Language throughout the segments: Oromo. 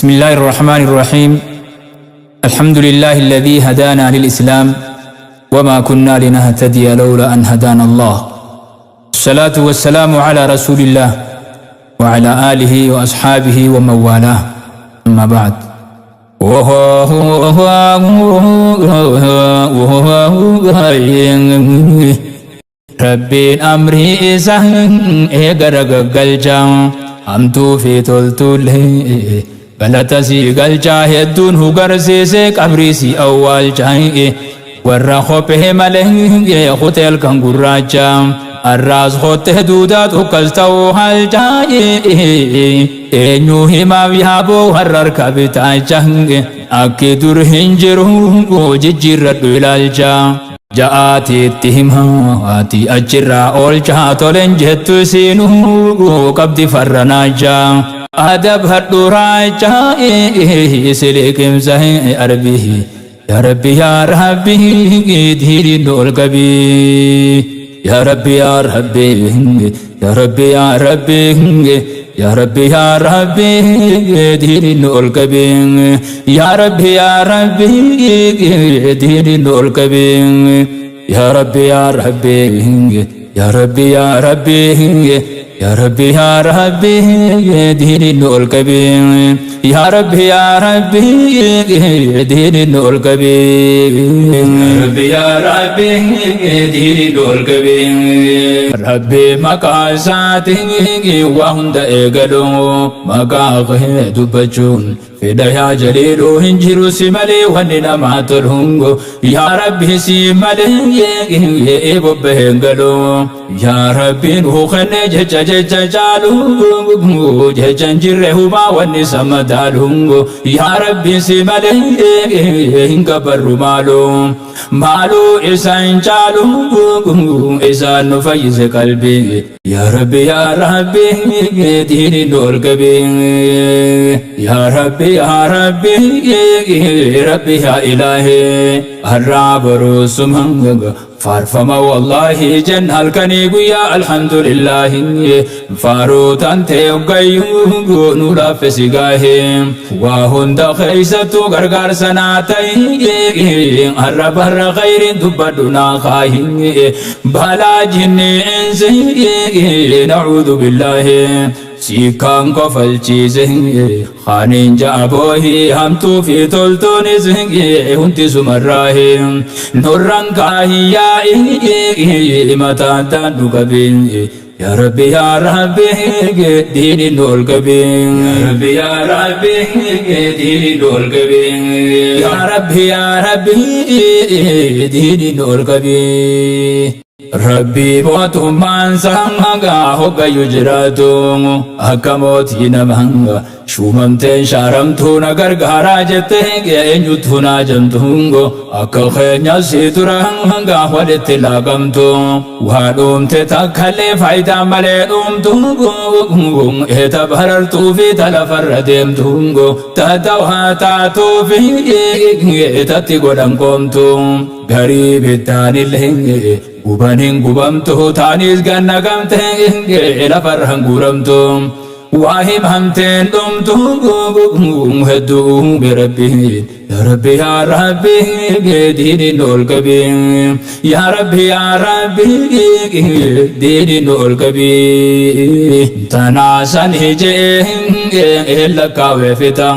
بسم الله الرحمن الرحيم. الحمد لله الذي هدانا للإسلام وما كنا لنهتدي لولا أن هدانا الله. الصلاة والسلام على رسول الله وعلى آله وأصحابه ومن والاه. أما بعد. Rabbiin amrii isaa eegara gaggalchaa, hamtuu fi toltuullee galata sii galchaa, hedduun hugarsiisee qabrii sii awwaalchaa, warra kophee malee kuteel kan gurraacha arraas kottee duudaa tukkas ta'uu halchaa, eenyu himaaf yaaboo warra harka bitaacha, akki dur hin jiru jijjiirradhu ilaalcha. Ja'aatiitti himaati achirraa oolchaa, tolen jettu isiinuu qabdi farra naachaa. Adab hadhuuraachaa siliqimsa arbii. Yaa Rabbi, yaa Rabbi, diiniin ol qabii. Yaa Rabbi, yaa Rabbi, yaa Rabbi, yaa Rabbi, yaa Rabbi, yaa Rabbi, diiniin ol qabii. Yaa Rabbi, yaa Rabbi, diiniin ol qabii. Yaa Rabbi, yaa Rabbi, yaa Rabbi, yaa Rabbi, yaa Rabbi, yaa Rabbi, diiniin ol qabii. Yaa Rabbi, yaa Rabbi, diiniin ol qabii. Rabbi, yaa Rabbi, diiniin ol qabii. Rabbi maqaa isaatiin waa hunda eegalu, maqaa kee dubbachuun fedha yaa jaliiluu, hin jiru si malee wanni namaa tolu, yaa Rabbi si malee bobbaheen galu. Yaa Rabbi nuu kenne jecha jecha caalu, jecha hin jirre humaa wanni sama daalu, yaa Rabbi si malee hin gabarru maalu maalu isa hin caalu, isaan nu fayyise qalbii. Yaa Rabbi, yaa Rabbi, diiniin ol qabii. Yaa Rabbi, yaa Rabbi, Rabbi yaa Ilaahi, har'aa boruu suma faarfama wallaahi jenna halkanii guyyaa alhamdulillaahi, faaruu tantee hoggayyuu nu laaffisi gaahe, waa hunda keeysattuu gargaarsa naa ta'i, har'a barra khayriin dubbadhu naa kaahi, balaa jinni insi nacuudhu billaahi. Siikaan kofalchiise kaaniin ja'a boohi, hamtuu fi toltuunis hundi sumarraahi, nurran kaahiyaa'i mataan taan nu qabi. Yaa Rabbi, yaa Rabbi, diini nu ol qabi. Yaa Rabbi, yaa Rabbi, diini nu ol qabi. Yaa Rabbi, yaa Rabbi, diini nu ol qabi. Rabbi mootummaan isaa hoggayyuu jiraatu, akka mootii nama shuumamteen shaaramtuu na gargaaraa jettee eenyutu naa jamtu, akka keenya si tura hanga walitti laaqamtu, waa dhuumte takkallee faayidaa malee dhuumtu, eeta barartuu fi talafarra deemtu, tatawaa taatuu fi eetatti godhan qoomtu, garii bittaanillee gubaniin gubamtu, taanis ganna gamte lafarra guuramtu, waa himamteen dhumtu hedduu. Rabbi, yaa Rabbi, yaa Rabbi, diiniin ol qabi. Yaa Rabbi, yaa Rabbi, diiniin ol qabi. Tanaasan hijee lakkaawee fixa,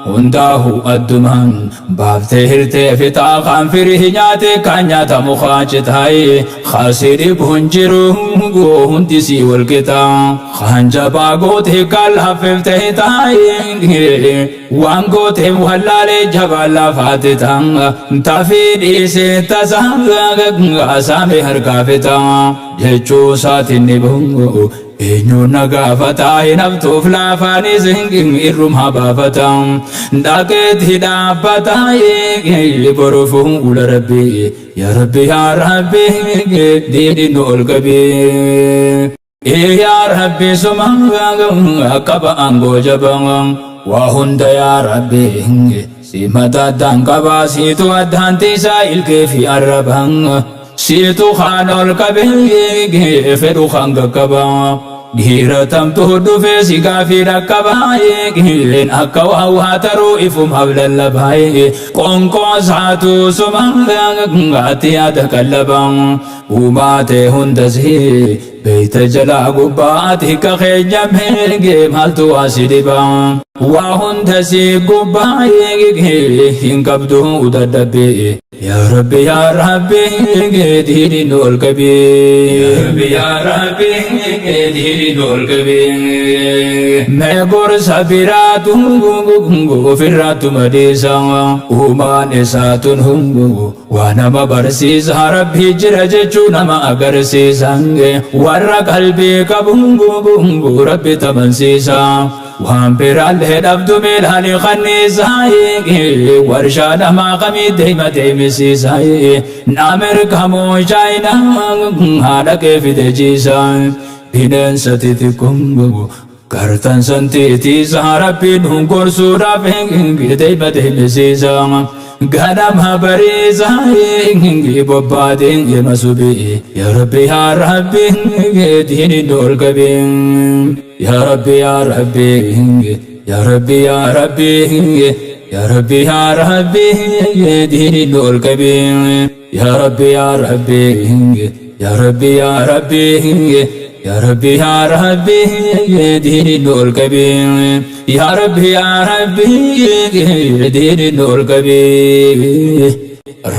hundaahu addumaan baaftee hirtee fixa, kan firii nyaate kan nyaatamu kaacitaay, khasiri kun jiru hundi si wal qixa, kan jabaa goote kan laffiftee taa'e, waan goote wallaalee jabaa lafaate ta'a, tafii dhiisee tasa saame harkaa fixa jechuu isaatiin ni bu'u. Eenyuun na gaafataa, hin haftuuf laafaanis irrumaa baafata, dhaqeetti dhaabbataa boru fuula Rabbii. Yaa Rabbi, yaa Rabbi, diini nu ol qabii. Yaa Rabbi suma qaba aangoo jabaa waa hunda, yaa Rabbi si mata addaan qabaa, siitu addaan tiisaa ilkee fi arrabaa, siitu kaan ol qabee fedhu kan qaqqabaa. Dhiira tamtu dhufee si gaafii dhaqqabaa akka waa waa taruu ifumaaf lallabaa qoonqoo isaatu suma ati yaada qallabaa uumaa ta'e hundasi beeyta jalaa gubbaa ati ka keenya meegee maaltu waa si dhibaa waa hundasi gubbaa hin qabdu dadhabee yaa Rabbi yaa Rabbi diini nu ol qabii yaa Rabbi diini nu ol qabii mee gorsa biraatu ofirraatu madiisa uumaan isaatun hungu waa nama barsiisa Rabbi jira jechuu nama agarsiisa warra qalbii qabu Rabbi tamansiisa waan biraallee dhabdu miilaani kanniisa warshaa namaa kamii deema deemisiisa Ameerikaa moo Chaayinaa haadha kee fide jiisa bineensa xixiqqoo gartan santiitiisa Rabbiin nu gorsuudhaaf deema deemisiisa ganama bariisa bobbaadeen hima subii yaa Rabbi yaa Rabbi diini nu ol qabii yaa Rabbi yaa Rabbi yaa Rabbi yaa Rabbi yaa Rabbi yaa Rabbi diini nu ol qabii yaa Rabbi yaa Rabbi yaa Rabbi yaa Rabbi yaa Rabbi yaa Rabbi diini nu ol qabii yaa Rabbi yaa Rabbi diini nu ol qabii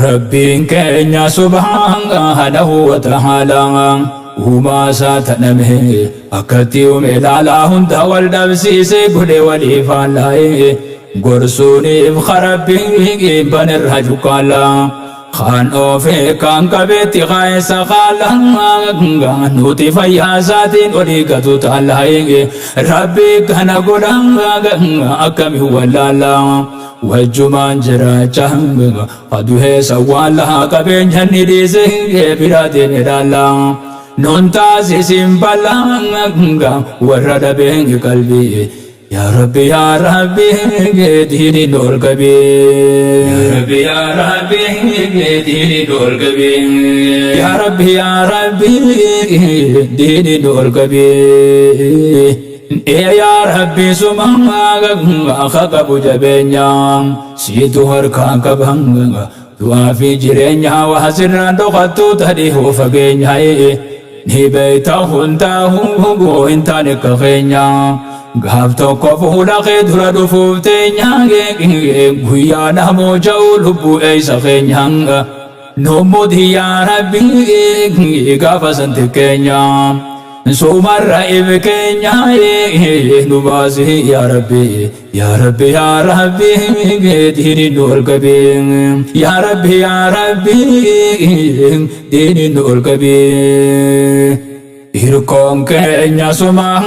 Rabbiin keenya subhaanahu wa ta'aalaa uumaa isaa taname akkatti uume ilaalaa hunda wal dhabsiise godhe walii faallaaye gorsuuniif karabbiin banirra cuqqaalaa kaan oofee kaan qabeetti kaayessa kaala nuti fayyaa isaatiin olii gatu taallaaye Rabbi kana godha akkami wallaalaa wajjumaan jiraacha aduhee sawwaallaa qabeenya ni dhiise biraa deeme dhaallaa nun taasisin bal'aa warra dhabeen qalbii yaa Rabbi yaa Rabbi diini nu ol qabii yaa Rabbi yaa Rabbi diini nu ol qabii yaa Rabbi yaa Rabbi diini nu ol qabii yaa Rabbi suma akka qabu jabeenya siitu harkaan qaban du'aa fi jireenya waa sirraan dhokattu tadhihuu fageenya ni beeyta hundaa'uu hin taane akka keenya gaaf tokko fuula kee dura dhufuuf teenya guyyaa namoo ja'u lubbuu eeysa keenya nummudi yaa Rabbi gaafa santi keenya sumarra if keenya nu baasi yaa Rabbi yaa Rabbi yaa Rabbi diini nu ol qabii yaa Rabbi yaa Rabbi diini nu ol qabii hirkoon keenya suma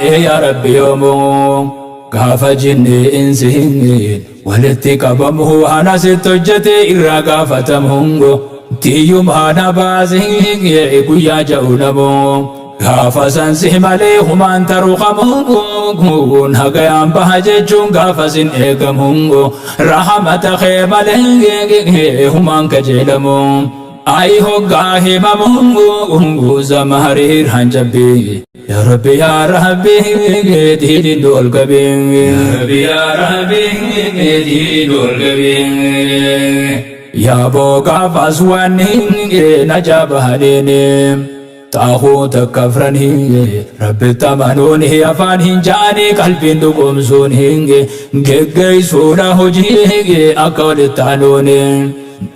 yaa Rabbi yoomuu gaafa jinni insiin walitti qabamu waan asitti hojjete irraa gaafatamu tiyyumaa na baasi guyyaa ja'u namoo gaafa sansi malee humaan taruu qabu nagayaan baha jechuun gaafa sin eegamu rahamata kee malee humaan kajeelamu ay hoggaa himamu zamahariir hanjabbii yaa Rabbi yaa Rabbi diini nu ol qabii yaa Rabbi yaa Rabbi diini nu ol qabii yaa boo gaafas waan najaa bahaniini xaaxuuta kafranii Rabbitti amanuun afaan hin ja'anii qalbiin dhugoomsuun geggeessuudha hojii akka walitti aanuun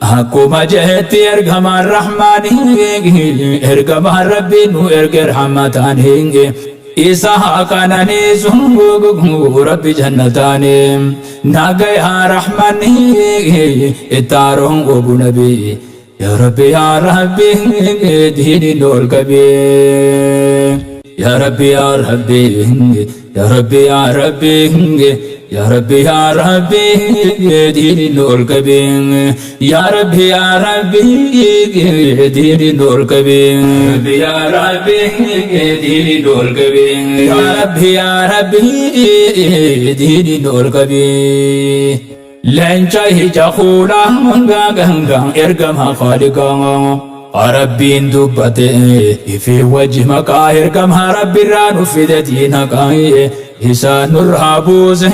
akkuma jehetti ergamaan rahmaanii ergamaan Rabbiin nu erge rahmataan isa qananiisu Rabbi jannataanii nagayaa rahmanii ittaaroon obu nabii yaa Rabbi yaa Rabbi diini nu ol qabii yaa Rabbi yaa Rabbi yaa Rabbi yaa Rabbi yaa Rabbi yaa Rabbi diini nu ol qabii yaa Rabbi yaa Rabbi diini nu ol qabii yaa Rabbi diini nu ol qabii yaa Rabbi yaa Rabbi diini nu ol qabii leenca ija kuulaa gangaa ergama khaaliqaa. Rabbiin dubbate ifii wajji maqaa ergamaa Rabbiirraa nu fide diina qaa'ee isaan nurraa buuse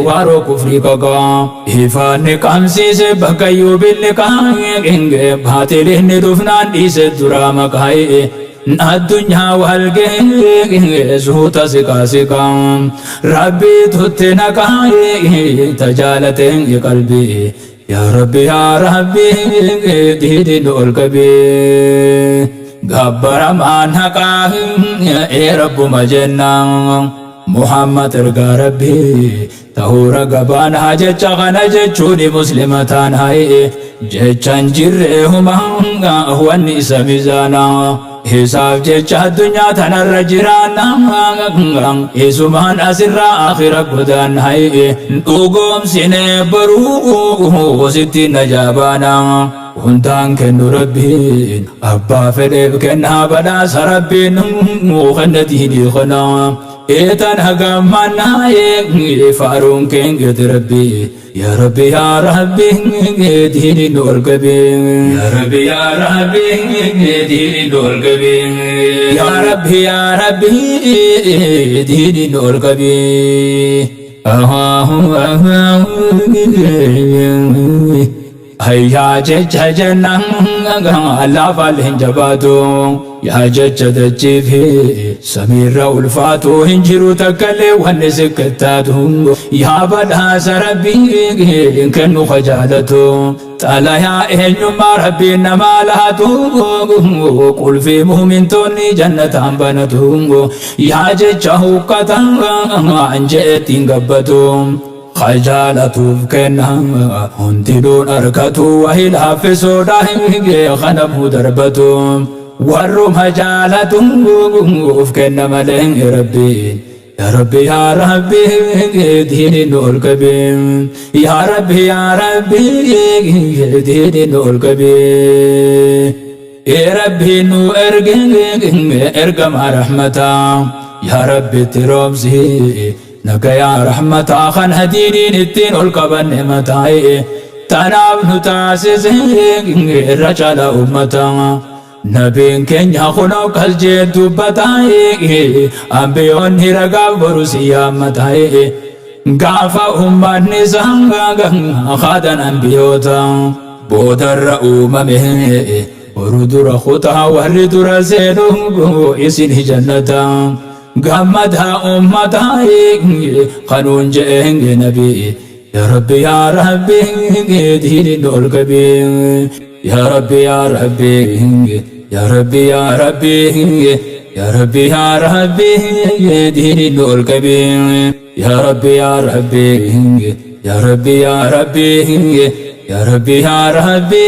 waaroo kufrii qaqaa ifaanni qabsiise bakkayyuu billi qaa'ee baatiliin dhufnaan dhiise duraa maqaa'ee addunyaa walgee suuta siqaa siqaa Rabbii tutti naqaa'ee tajaalateen qalbii yaa Rabbi yaa Rabbi diidin ol qabee gabbaramaan haqaa ee Rabbuma jennaan Muhammad ergaa Rabbii ta'uura gabaan haa jecha kana jechuun muslima taan haa'e jechan jirree humaa wanni isa mizaanaa isaaf jecha addunyaa tanarra jiraanna isumaan asirraa akhira godaan haa'e dhugoomsine baruu sitti najaabaana hundaan kennu Rabbiin abbaa fedheef kennaa badhaasa Rabbiin kenna diinii kana eetan hagamannaa faaruun keengete Rabbii yaa Rabbi yaa Rabbi diiniin ol qabee yaa Rabbi yaa Rabbi diiniin ol qabee yaa Rabbi yaa Rabbi diiniin ol qabee Hayyaa jecha jennaan laafaan hin jabaatu yaa jecha dachii fi samiirra ulfaatu hin jiru takkallee wanni siqqittaatu yaa badhaasa Rabbii kennu kajaalatu xalayaa eenyummaa Rabbiin namaa laatu qulfii muumintoonni jannataan banatu yaa jecha huqqataa je'ettiin gabbatu. Khajaalatuuf kenna hundinuun argatu wahii laaffisuudha kanamuu darbatu warruma jaalatuuf kenna malee Rabbiin yaa Rabbi yaa Rabbi diiniin ol qabee yaa Rabbi yaa Rabbi diiniin ol qabee ee Rabbi nu erge ergama rahmataa yaa Rabbi itti roobsi nagayaa rahmataa kan hadiiniin ittiin ol qabanne mataa'e tanaaf nu taasise irra caala ummataa nabiin keenya kunoo akkas jee dubbataa'e ambiyoonni ragaaf boru si yaammataa'e gaafa ummanni isaa kaadan ambiyoota boodarra uumame boru dura kutaa warri dura seenu isin jannataa gammadaa ummataa kanuun je'een nabii yaa Rabbi yaa Rabbi diiniin ol qabee yaa Rabbi yaa Rabbi yaa Rabbi yaa Rabbi yaa Rabbi yaa Rabbi diiniin ol qabee yaa Rabbi yaa Rabbi yaa Rabbi yaa Rabbi yaa Rabbi yaa Rabbi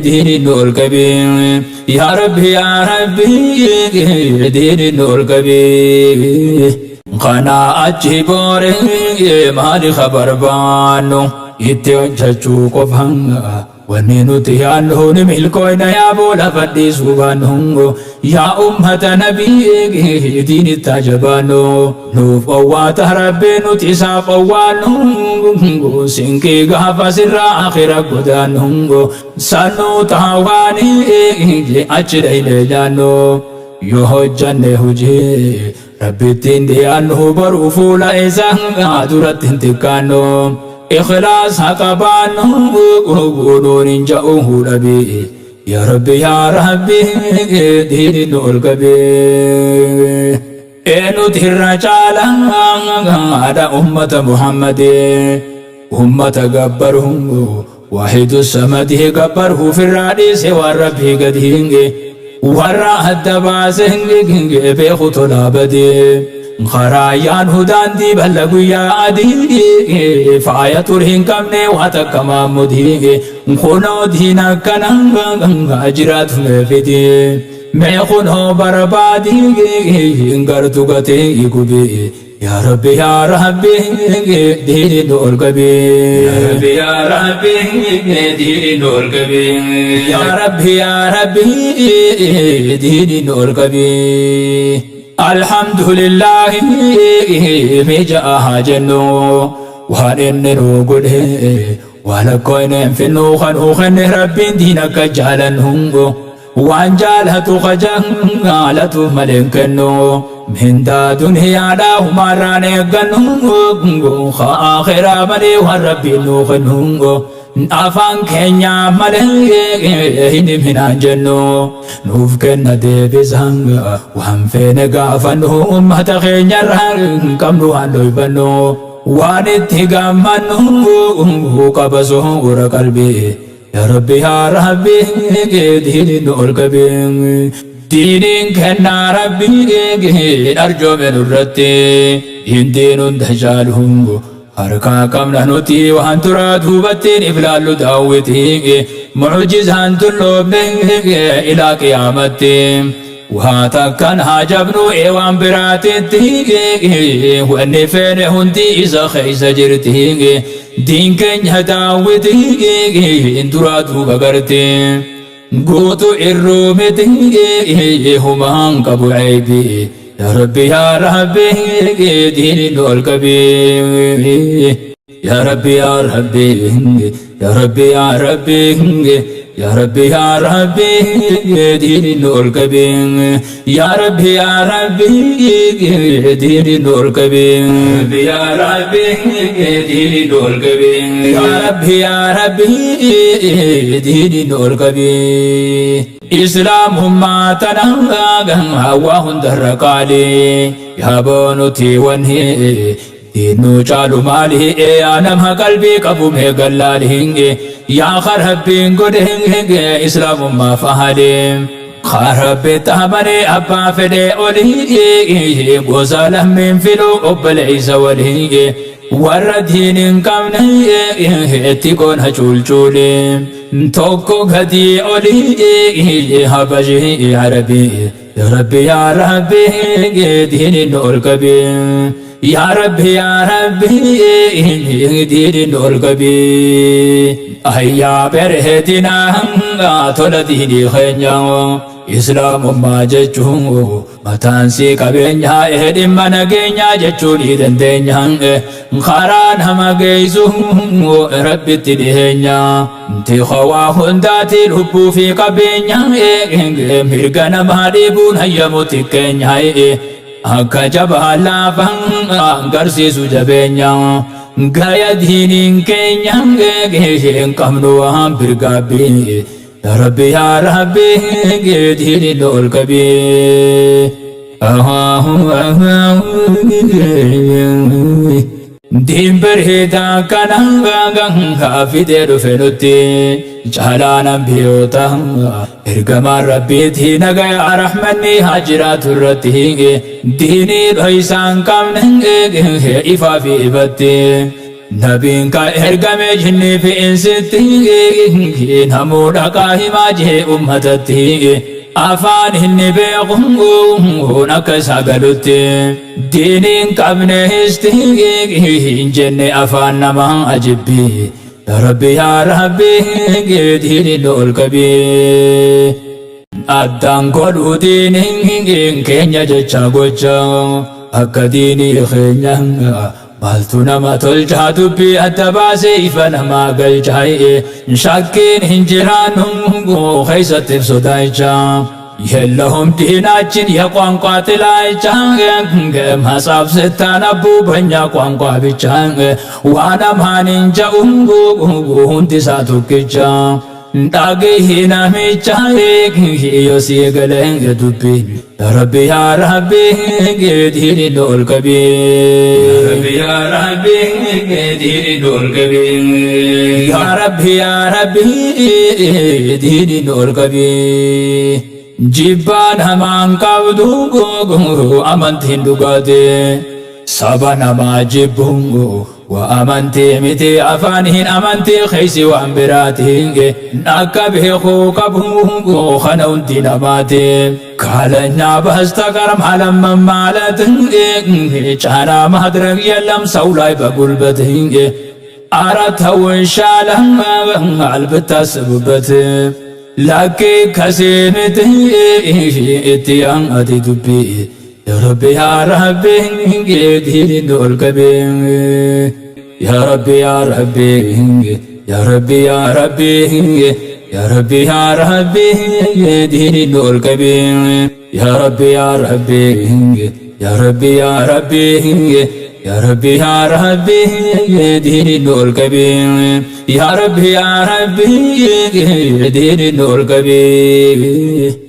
diiniin ol qabee yaa Rabbi yaa Rabbi diiniin ol qabee kanaa achi boore maali barbaannu itti hojjechuu qofaan wanni nuti yaannu ni milkooyna yaa boola fadhiisuu baannu yaa ummata nabii diinitti jabaannu nuuf owwaata Rabbii nuti isaaf owwaannu sinqii gaafa sirraa akhira godaannu sannuu taawaanii achi dhayne nyaannu yoo hojjanne hojii Rabbittiin dhiyaannu boruu fuula isaa duratti hin xiqqaannu ikhlaas haqa baannu guunuun hin ja'u dhabii yaa Rabbi yaa Rabbi diiniin ol qabee eenyutu irra caala haadha ummata Muhammadee ummata gabbaru waahidu samadii gabbaru ofirraa dhiise waan Rabbii gadi hinge warra adda baase beeku tolaa badee karaayaan hudaandii balla guyyaa adii faaya tur hin qabne waa takka maammudii kunoo diin akkana jiraatu mee fidii mee kunoo barbaadii hin gartu gatee gubii yaa Rabbi yaa Rabbi diiniin ol qabee yaa Rabbi yaa Rabbi diiniin ol qabee yaa Rabbi yaa Rabbi diiniin ol qabee alhamdulillah mija'a haa jennu waan inni nu godhe waan akka inni hin finnu kan uu kenne Rabbiin diin akka jaalannu Waan jaalatu kajaalatu malee hin kennu. Mindaa duniyaadhaa humaarraan eeggannu. Akhiraa malee waan Rabbiin nuu kennu. Afaan keenya malee hin himinaan jennu. Nuuf kenna deebisaan waan feene gaafannu. Ummata keenyarraa hin qabnu waan dhoyfannu. Waan itti gammannu qaba soora qalbii. Yaa Rabbi yaa Rabbi diiniin nu ol qabi. Diiniin kennaa Rabbii arjoome nurratti. Diin hunda caalu harkaa qabna nuti waan turaa duubattiin iflaallu daawwiti. Mucjizaan tulloofne ilaa qiyaamatti. Waa takkan haa jabnu ee waan biraatitti. Wanni feene hundi isa keessa jirti. Diin keenya daawwiti duraa duuba garte. Guutu irruu miti humaan qabu ceebi. Yaa Rabbi yaa Rabbi diiniin nu ol qabi. Yaa Rabbi yaa Rabbi yaa Rabbi yaa Rabbi yaa Rabbi yaa Rabbi diiniin nu ol qabi. Yaa Rabbi yaa Rabbi diiniin nu ol qabi. Yaa Rabbi diiniin nu ol qabi. Yaa Rabbi yaa Rabbi diiniin nu ol qabi. Islaamummaa tana hawaa hundarra qaali. Yaa boonuti wanni diinuu caalu maali? Yaa nama qalbii qabu mee gallaali. Yaa Rabbiin godhe islaamummaa fahaali. Rabbi taamanii abbaa fedhee olii gosa lammiin filuu obboleessa walii. Warra diin hin qabne itti goona cuulcuuli. Tokko gadii olii habashii arabii. Yaa Rabbi yaa Rabbi diiniin nu ol qabi. Yaa Rabbi yaa Rabbi diiniin nu ol qabi. Ayyaa bereedinaa tola diinii keenya. Islaamummaa jechuun mataan sii qabeenyaa dhimma nageenyaa jechuu ni dandeenya. Karaa nama geessu Rabbitti dhiheenya. Tikhawaa hundaati lubbuu fi qabeenya. Mirga namaa dhiibuun hayyamu xiqqeenya. Akka jabaa laafaan garsiisu jabeenya. Gaya diiniin keenya hin qabnu waan birgaabbii. Yaa Rabbi yaa Rabbi diiniin nu ol qabi. Diin bareedaa kana fidee dhufe nutti caalaan ambiyoota ergamaan Rabbiitii nagaya rahmanni haa jiraatu irratti diinii dhoysaan qabne ifaa fi ifatti. Nabiin ka ergame jinnii fi insitti namuu dhaqaa himaa jee ummatatti. Afaan inni beeku akka isaa galutti. Diiniin qabne histi hin jenne afaan namaa ajibbi. Yaa Rabbi yaa Rabbi diiniin nu ol qabi. Addaan godhuu diiniin keenya jecha gocha akka diinii keenya maaltu nama tolchaa dubbii adda baasee ifa namaa galchaa shakkiin hin jiraannu keessatti sodaachaa. የለውም ዲናችን የቋንቋ ጥላቻ መጽሐፍ ስታነቡ በእኛ ቋንቋ ብቻ ዋና ማንን ጀኡ ሁንዲሳ tokkicha dhagahi namicha yoo si galee dubbi. Yaa Rabbi yaa Rabbi diiniin nu ol qabi. Yaa Rabbi diiniin nu ol qabi. Yaa Rabbi yaa Rabbi diiniin nu ol qabi. Jibbaan hamaan qabdu amantiin dhugaate. Saba namaa jibbuun waa amantii miti afaan hin amantii keessi waan biraati. Akka beekuu qabu kana hundi namaati. ካለኛ በስተቀር ማለመን ማለት ጫና ማድረግ የለም ሰው ላይ በጉልበት። ኧረ ተው ይሻላል ብታስቡበት። ለኪ ከሲምት itti ati dubbi. Yaa Rabbi yaa Rabbi diiniin nu ol qabi. Yaa Rabbi yaa Rabbi yaa Rabbi yaa Rabbi Yaa Rabbi yaa Rabbi diini nu ol qabi. Yaa Rabbi yaa Rabbi yaa Rabbi yaa Rabbi yaa Rabbi yaa Rabbi diini nu ol qabi. Yaa Rabbi yaa Rabbi diini nu ol qabi.